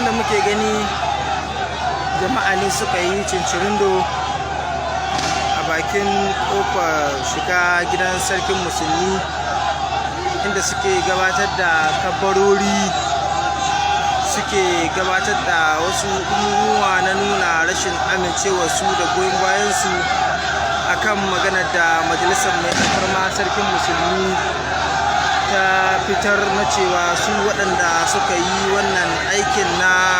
Yadda muke gani, jama'a ne suka yi cincirindo a bakin kofar shiga gidan Sarkin Musulmi, inda suke gabatar da kabbarori, suke gabatar da wasu abubuwa na nuna rashin amincewarsu da goyon bayansu akan maganar da majalisar mai alfarma Sarkin Musulmi ta fitar, na cewa su waɗanda suka yi wannan aikin na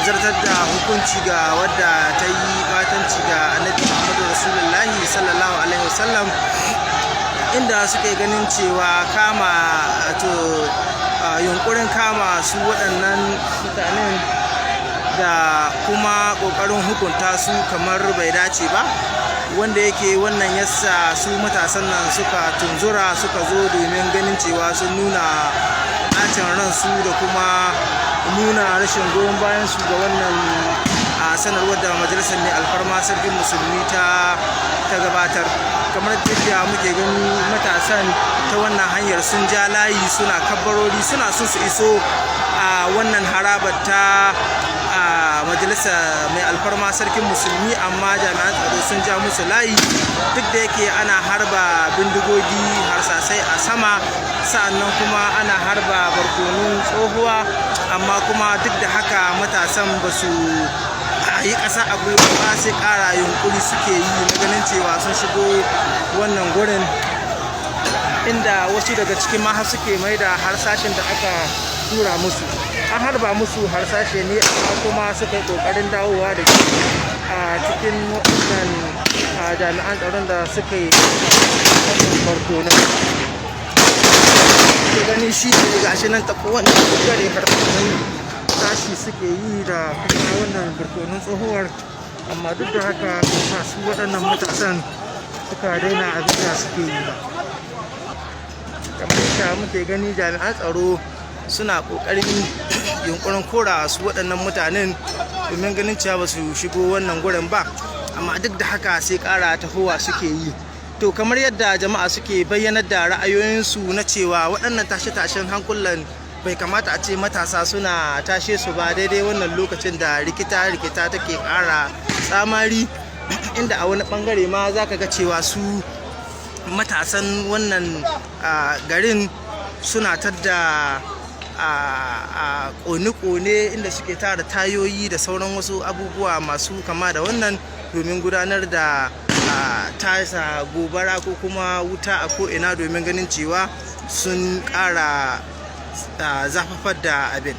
zartar da hukunci ga wadda ta yi batanci ga Annabi Muhammadu Rasulullahi sallallahu alaihi wasallam, inda suke ganin cewa kama to yunkurin kama su waɗannan mutanen da kuma ƙoƙarin hukunta su kamar bai dace ba, wanda yake wannan yasa su matasan nan suka tunzura, suka zo domin ganin cewa sun nuna ɓacin ransu da kuma nuna rashin goyon bayan su ga wannan a sanarwar da majalisar mai alfarma Sarkin Musulmi ta gabatar. Kamar yadda muke gani, matasan ta wannan hanyar sun ja layi, suna kabbarori, suna so su iso a wannan harabar ta a majalisa mai alfarma Sarkin Musulmi, amma jami'an tsaro sun ja musu layi, duk da yake ana harba bindigogi, harsasai a sama, sa'annan kuma ana harba barkonun tsohuwa. Amma kuma duk da haka matasan ba su yi ƙasa a gwiwa ba, sai ƙara yunkuri suke yi na ganin cewa sun shigo wannan gurin, inda wasu daga cikin ma har suke mai da harsashin da aka tura musu. An harba musu harsashe ne, amma kuma suka yi ƙoƙarin dawowa da shi a cikin waɗannan jami'an tsaron da suka yi wannan barkonon. Ke gani shi ne gashi nan ta kowane ɓangare harsashen tashi suke yi da kuma wannan barkonon tsohuwar, amma duk da haka ba su waɗannan matasan suka daina abin da suke yi ba. Kamar yadda muke gani, jami'an tsaro suna ƙoƙarin yunkurin kora su waɗannan mutanen domin ganin cewa ba su shigo wannan gurin ba, amma duk da haka sai ƙara tahowa suke yi. To, kamar yadda jama'a suke bayyanar da ra'ayoyinsu na cewa waɗannan tashe-tashen hankulan bai kamata a ce matasa suna tashe su ba, daidai wannan lokacin da rikita-rikita take ƙara tsamari, inda a wani ɓangare ma za ka ga cewa su matasan wannan garin suna tadda a kone-kone, inda suke tara tayoyi da sauran wasu abubuwa masu kama da wannan domin gudanar da tasa gobara ko kuma wuta a ko'ina, domin ganin cewa sun ƙara zafafar da abin.